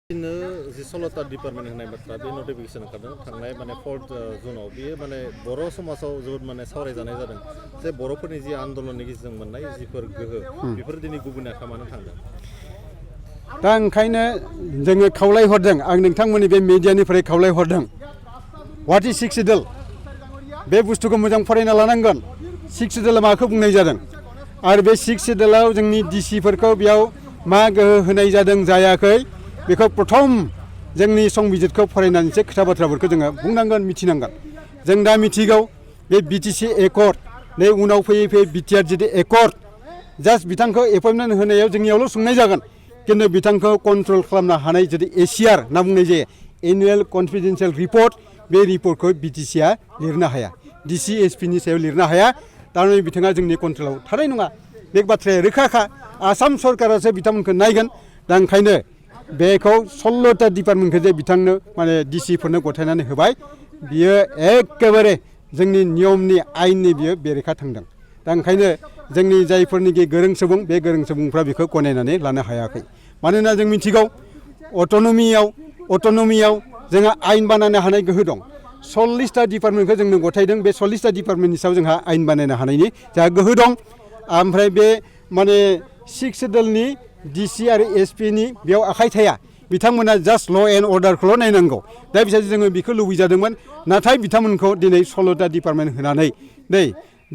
जि 16टा department होनाय बाथ्रा बे नटिफिकेसन ओंखारदों थांनाय माने 4 जुनाव बेयो माने बर' समाजाव जोबोद माने सावरायजानाय जादों जे बर'फोरनि जि आन्दलननि गेजेरजों मोननाय जिफोर गोहो बेफोर दिनै गुबुन आखामानो थांदों। दा ओंखायनो जोङो खावलायहरदों आं नोंथांमोननि बे मिडियानिफ्राय खावलायहरदों व्हाट इज सिक्स सिडुल बे बुस्थुखौ मोजां फरायना लानांगोन। सिक्स सिडुला माखौ बुंनाय जादों आरो बे सिक्स सिडुलाव जोंनि डिसिफोरखौ बेयाव मा गोहो होनाय जादों जायाखै बेखौ प्रथम जोंनि संबिजितखौ फरायनानैसो खोथा बाथ्राफोरखौ जोङो बुंनांगोन मिथिनांगोन। जों दा मिथिगौ बे बिटिसि एकर्ड नै उनाव फैयै फैयै बिटिआर जिदि एकर्ड जास्ट बिथांखौ एपइन्टमेन्ट होनायाव जोंनियावल' सोंनाय जागोन खिन्थु बिथांखौ कन्ट्रल खालामनो हानाय जुदि एसिआर होनना बुंनाय जायो एनुवेल कनफिडेन्सियेल रिपर्ट बे रिपर्टखौ बिटिसिआ लिरनो हाया डिसि एसपिनि सायाव लिरनो हाया थारमाने बिथाङा जोंनि कन्ट्रलाव थानाय नङा बे बाथ्राया रोखाखा आसाम सरकारासो बिथांमोनखौ नायगोन। दा ओंखायनो बेखौ 16टा डिपार्टमेन्टखौ जे बिथांनो माने डिसिफोरनो गथायनानै होबाय बियो एखेबारे जोंनि नियमनि आयेननि बियो बेरेखा थांदों। दा ओंखायनो जोंनि जायफोरनिखि गोरों सुबुं बे गोरों सुबुंफ्रा बेखौ गनायनानै लानो हायाखै मानोना जों मिथिगौ अट'नमियाव जोंहा आयेन बानायनो हानाय गोहो दं। 40टा डिपार्टमेन्टखौ जोंनो गथायदों बे 40टा डिपार्टमेन्टनि सायाव जोंहा आयेन बानायनो हानायनि जोंहा गोहो दं। ओमफ्राय बे माने सिक्स सिडुलनि डिसि आरो एसपिनि बेयाव आखाइ थाया बिथांमोना जास्ट ल' एन्ड अर्डारखौल' नायनांगौ। दा बिसोर जोङो बेखौ लुबैजादोंमोन नाथाय बिथांमोनखौ दिनै 16टा डिपार्टमेन्ट होनानै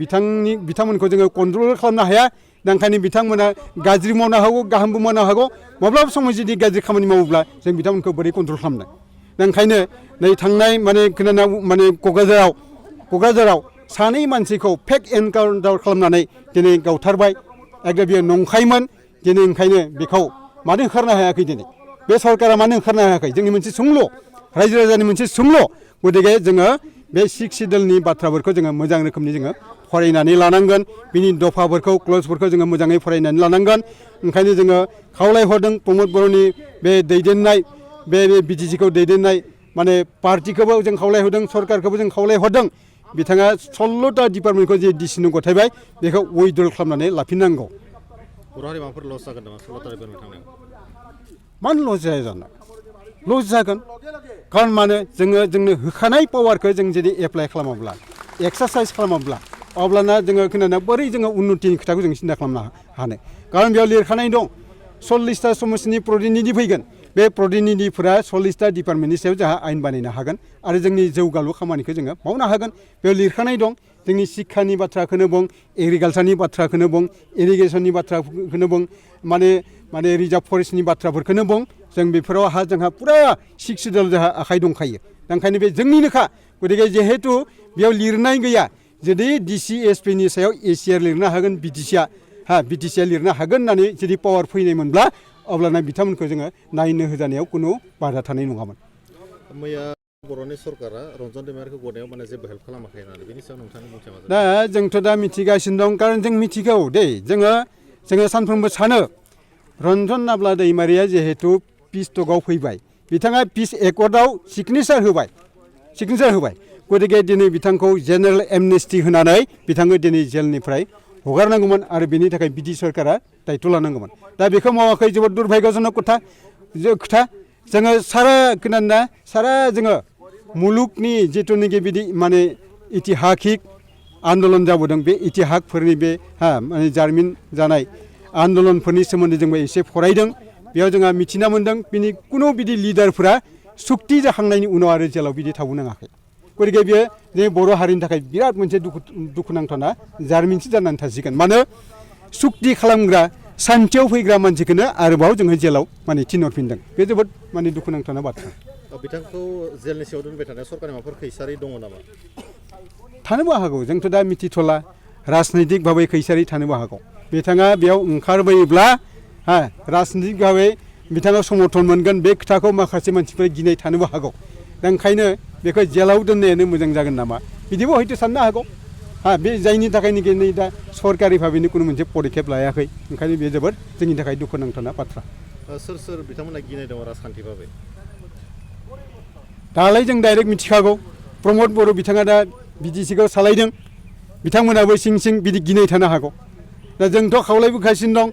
बिथांमोनखौ जोङो कन्ट्रल खालामनो हाया। दा ओंखायनो बिथांमोना गाज्रि मावनो हागौ गाहामबो मावनो हागौ माब्लाबा समाव जुदि गाज्रि खामानि मावोब्ला जों बिथांमोनखौ बोरै कन्ट्रल खालामनो। दा ओंखायनो नै थांनाय माने क'क्राझाराव सानै मानसिखौ फेक एनकाउन्टार खालामनानै दिनै गावथारबाय एकदम बेयो नंखायमोन। दिनै ओंखायनो बेखौ मानो ओंखारनो हायाखै दिनै बे सरकारा मानो ओंखारनो हायाखै जोंनि मोनसे सोंलु रायजो राजानि मोनसे सोंलु। गतिके जोङो बे सिक्स सिडुलनि बाथ्राफोरखौ जोङो मोजां रोखोमनि जोङो फरायनानै लानांगोन बिनि दफाफोरखौ क्लजफोरखौ जोङो मोजाङै फरायनानै लानांगोन। ओंखायनो जोङो खावलायहरदों प्रमद बर'नि बे दैदेननाय बे बिटिसिखौ दैदेननाय माने पार्टिखौबो जों खावलायहरदों सरकारखौबो जों खावलायहरदों बिथाङा 16टा डिपार्टमेन्टखौ जे डिसिनो गथायबाय बेखौ उइथड्र खालामनानै लाफिननांगौ। बर' हारि माबाफोर लस जागोन नामा 16टा डिपार्टमेन्ट थांनायाव? मानो लस जाया जानो लस जागोन खारन मानो जोंनो होखानाय पावारखौ जों जुदि एप्लाइ खालामाब्ला एक्सारसाइस खालामाब्ला अब्लाना जोङो खोनानो बोरै जोङो उन्नतिनि खोथाखौ जों सिन्था खालामनो हानो। खारन बेयाव लिरखानाय दं 40टा समस्टिनि प्रतिनिधि फैगोन बे प्रतिनिधिफोरा 40टा डिपार्टमेन्टनि सायाव जोंहा आयेन बानायनो हागोन आरो जोंनि जौगालु खामानिखौ जोङो मावनो हागोन। बेयाव लिरखानाय दं जोंनि शिक्षानि बाथ्राखौनो बुं एग्रिकालसारनि बाथ्राखौनो बुं इरिगेसननि बाथ्राखौनो बुं माने रिजार्भ फरेस्टनि बाथ्राफोरखौनो बुं जों बेफोराव जोंहा पुरा सिक्स सिडुल जोंहा आखाइ दंखायो। ओंखायनो बे जोंनिनोखा गतिके जिहेतु बेयाव लिरनाय गैया जुदि डिसि एसपिनि सायाव एसिआर लिरनो हागोन बिटिसिआ लिरनो हागोन होननानै जुदि पावार फैनायमोनब्ला अब्लाना बिथांमोनखौ जोङो नायनो होजानायाव खुनु बाधा थानाय नङामोन। मैया बर'नि सरकारा रन्जन दैमारिखौ गनायाव माने जेबो हेल्प खालामाखै होननानै बेनि सायाव नोंथांनि बुंथिया मा जादों? दा जोंथ' दा मिथिगासिनो दं खारन जों मिथिगौ दे जोङो सानफ्रोमबो सानो रन्जन नाब्ला दैमारिया जिहेतु पिस टकआव फैबाय बिथाङा पिस एकर्डआव सिगनेसार होबाय गतिके दिनै बिथांखौ जेनेरेल एमनेस्टि होनानै बिथांखौ दिनै जेलनिफ्राय हगारनांगौमोन आरो बेनि थाखाय बिटि सरकारा दायथ' लानांगौमोन। दा बेखौ मावाखै जोबोद दुर्भाग्यजनक खोथा जोङो सारा जोङो मुलुगनि जिथुनाखि बिदि माने इतिहासिक आन्दलन जाबोदों बे इतिहासफोरनि बे माने जारिमिन जानाय आन्दलनफोरनि सोमोन्दै जोंबो एसे फरायदों बेयाव जोंहा मिथिना मोन्दों बिनि खुनु बिदि लिडारफोरा सुक्ति जाखांनायनि उनाव आरो जेलाव बिदि थाबोनाङाखै। गतिके बेयो जोंनि बर' हारिनि थाखाय बिराद मोनसे दुखुनांथावना जारिमिनसो जानानै थासिगोन। मानो सुक्ति खालामग्रा सान्थियाव फैग्रा मानसिखौनो आरोबाव जोङो जेलाव माने थिनहरफिनदों बे जोबोद माने दुखुनांथावना बाथ्रा। बिथांखौ जेलनि सिङाव दोनबाय थानाय सरकारनि माबाफोर खैसारि दङ नामा? थानोबो हागौ जोंथ' दा मिथिथ'ला राजनैतिक भाबै खैसारि थानोबो हागौ बिथाङा बेयाव ओंखारबोयोब्ला राजनैतिक भाबै बिथाङा समर्थन मोनगोन बे खोथाखौ माखासे मानसिफोरा गिनाय थानोबो हागौ। दा ओंखायनो बेखौ जेलाव दोननायानो मोजां जागोन नामा बिदिबो हयथ' साननो हागौ। बे जायनि थाखायनोखि नै दा सरकारि भाबैनो खुनु मोनसे पदखेब लायाखै ओंखायनो बे जोबोद जोंनि थाखाय दुखुनांथावना बाथ्रा। सोर बिथांमोना गिनाय दङ राजखान्थि भाबै? दालाय जों डाइरेक्ट मिथिखागौ प्रमद बर' बिथाङा दा बिटिसिखौ सालायदों बिथांमोनाबो सिं बिदि गिनाय थानो हागौ। दा जोंथ' खावलायबोगासिनो दं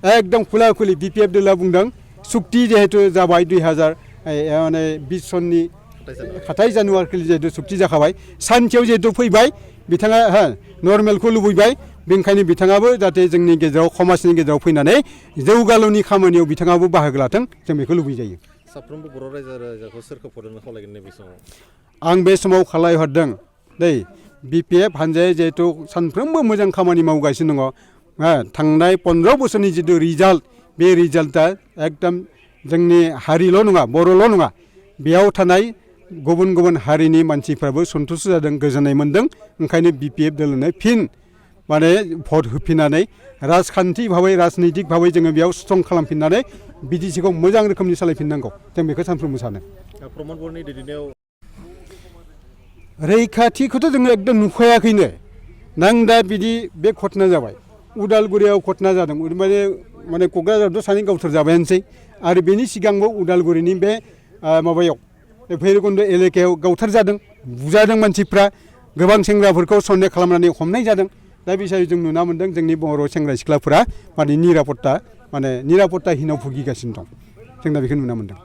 एकदम खुला खुलि बिपिएफ दला बुंदों सुक्ति जिहेतु जाबाय 2020 सननि 7 जानुवारि जिहेतु सुक्ति जाखाबाय सानसेयाव जिहेतु फैबाय बिथाङा नर्मेलखौ लुबैबाय बेनिखायनो बिथाङाबो जाहाथे जोंनि गेजेराव समाजनि गेजेराव फैनानै जौगालुनि खामानियाव बिथाङाबो बाहागो लाथों जों बेखौ लुबैजायो साफ्रोमबो बर' रायजो राजाखौ सोरखौ फरायनो खावलायगोन नैबे समाव आं बे समाव खावलायहरदों दै BPF हानजाया जिहेतु सानफ्रोमबो मोजां खामानि मावगासिनो दङ थांनाय 15 बोसोरनि जितु रिजाल्ट बे रिजाल्टआ एकदम जोंनि हारिल' नङा बर'ल' नङा बेयाव थानाय गुबुन गुबुन हारिनि मानसिफ्राबो सन्थुष्ट जादों गोजोननाय मोनदों ओंखायनो BPF दोलोनो फिन माने भट होफिननानै राजखान्थि भाबै राजनैतिक भाबै जोङो बेयाव स्ट्रं खालामफिननानै बिटिसिखौ मोजां रोखोमनि सालायफिननांगौ जों बेखौ सानफ्रोमबो सानो प्रमद बर'नि दैदेननायाव रैखाथिखौथ' जोङो एकदम नुखायाखैनो नां दा बिदि बे घटना जाबाय उदालगुरियाव घटना जादों माने क'क्राझारावथ' सानै गावथार जाबायानोसै आरो बेनि सिगांबो उदालगुरिनि बे माबायाव भैरबकुन्द एलेकायाव गावथार जादों बुजादों मानसिफ्रा गोबां सेंग्राफोरखौ सन्देह खालामनानै हमनाय जादों दा बे हिसाबै जों नुना मोन्दों जोंनि बर' सेंग्रा सिख्लाफोरा माने निरापत्ताहीनाव भुगिगासिनो दं जों दा बेखौ नुना मोन्दों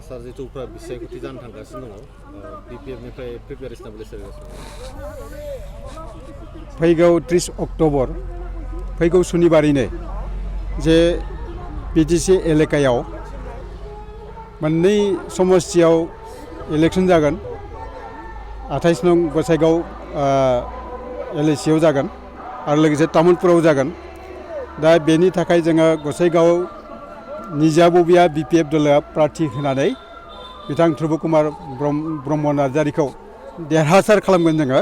सार जिथुफ्रा बिसायख'थि जानो थांगासिनो दङ BPFनिफ्राय प्रिपेरेसना बोरै सोलिगासिनो फैगौ 30 अक्ट'बर फैगौ सुनिबारैनो जे बिटिसि एलेकायाव मोननै समस्तियाव इलेक्सन जागोन 28 नं गसाइगाव LACआव जागोन आरो लोगोसे तामुलपुराव जागोन दा बेनि थाखाय जोङो गसाइगाव निजा बबिया BPF दोलोआ प्रार्थी होनानै बिथां ध्रुब कुमार ब्रह्म नार्जारिखौ देरहासार खालामगोन जोङो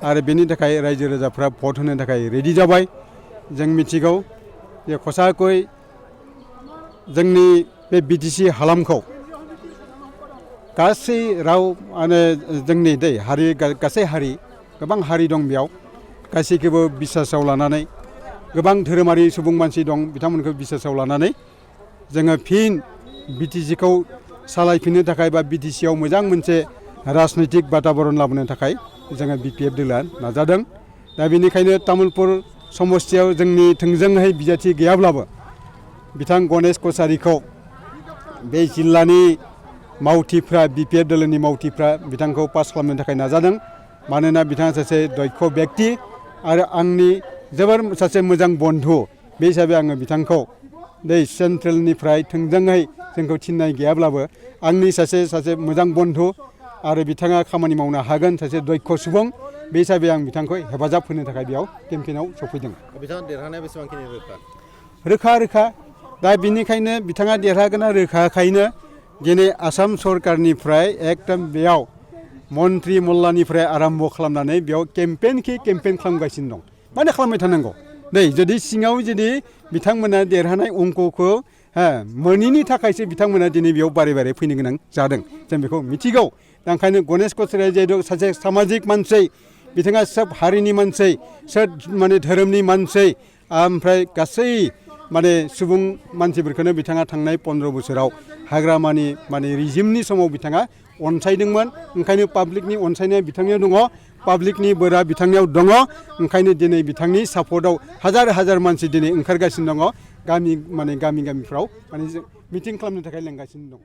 आरो बेनि थाखाय रायजो राजाफ्रा भट होनो थाखाय रेडि जाबाय जों मिथिगौ जे खसाखै जोंनि बे बिटिसि हालामखौ गासै राव माने जोंनि हारि गासै हारि गोबां हारि दं बेयाव गासैखौबो बिसासाव लानानै गोबां धोरोमारि सुबुं मानसि दं बिथांमोनखौ बिसासाव लानानै जोङो फिन बिटिसिखौ सालायफिननो थाखाय बा बिटिसिआव मोजां मोनसे राजनैतिक बाताबरन लाबोनो थाखाय जोङो BPF दोलोआ नाजादों दा बेनिखायनो तामुलपुर समस्तियाव जोंनि थोंजोङै बिजाथि गैयाब्लाबो बिथां गणेश कछारिखौ बे जिल्लानि मावथिफ्रा BPF दोलोनि मावथिफ्रा बिथांखौ पास खालामनो थाखाय नाजादों मानोना बिथाङा सासे दक्ष व्यक्ति आरो आंनि जोबोर सासे मोजां बन्धु बे हिसाबै आङो बिथांखौ सेन्ट्रेलनिफ्राय थोंजोङै जोंखौ थिननाय गैयाब्लाबो आंनि सासे मोजां बन्धु आरो बिथाङा खामानि मावनो हागोन सासे दक्ष सुबुं बे हिसाबै आं बिथांखौ हेफाजाब होनो थाखाय बेयाव केम्पेइनाव सफैदों बिथाङा देरहानाया बेसेबांखिनि रोखा दा बिनिखायनो बिथाङा देरहागोना रोखाखायनो दिनै आसाम सरकारनिफ्राय एकदम बेयाव मन्त्रि मल्लानिफ्राय आराम्भ खालामनानै बेयाव केम्पेइन खालामगासिनो दं माने खालामबाय थानांगौ जुदि सिङाव जुदि बिथांमोना देरहानाय अंकखौ मोनैनि थाखायसो बिथांमोना दिनै बेयाव बारे फैनो गोनां जादों जों बेखौ मिथिगौ दा ओंखायनो गणेश कछारिया जिहेतु सासे सामाजिक मानसि बिथाङा सोब हारिनि मानसि सोब माने धोरोमनि मानसि ओमफ्राय गासै माने सुबुं मानसिफोरखौनो बिथाङा थांनाय 15 बोसोराव हाग्रामानि माने रिजिमनि समाव बिथाङा अनसायदोंमोन ओंखायनो पाब्लिकनि अनसायनाया बिथांनियाव दङ पाब्लिकनि बोरा बिथांनियाव दङ ओंखायनो दिनै बिथांनि सापर्टआव हाजार मानसि दिनै ओंखारगासिनो दङ गामिफ्राव माने मिटिं खालामनो थाखाय लेंगासिनो दङ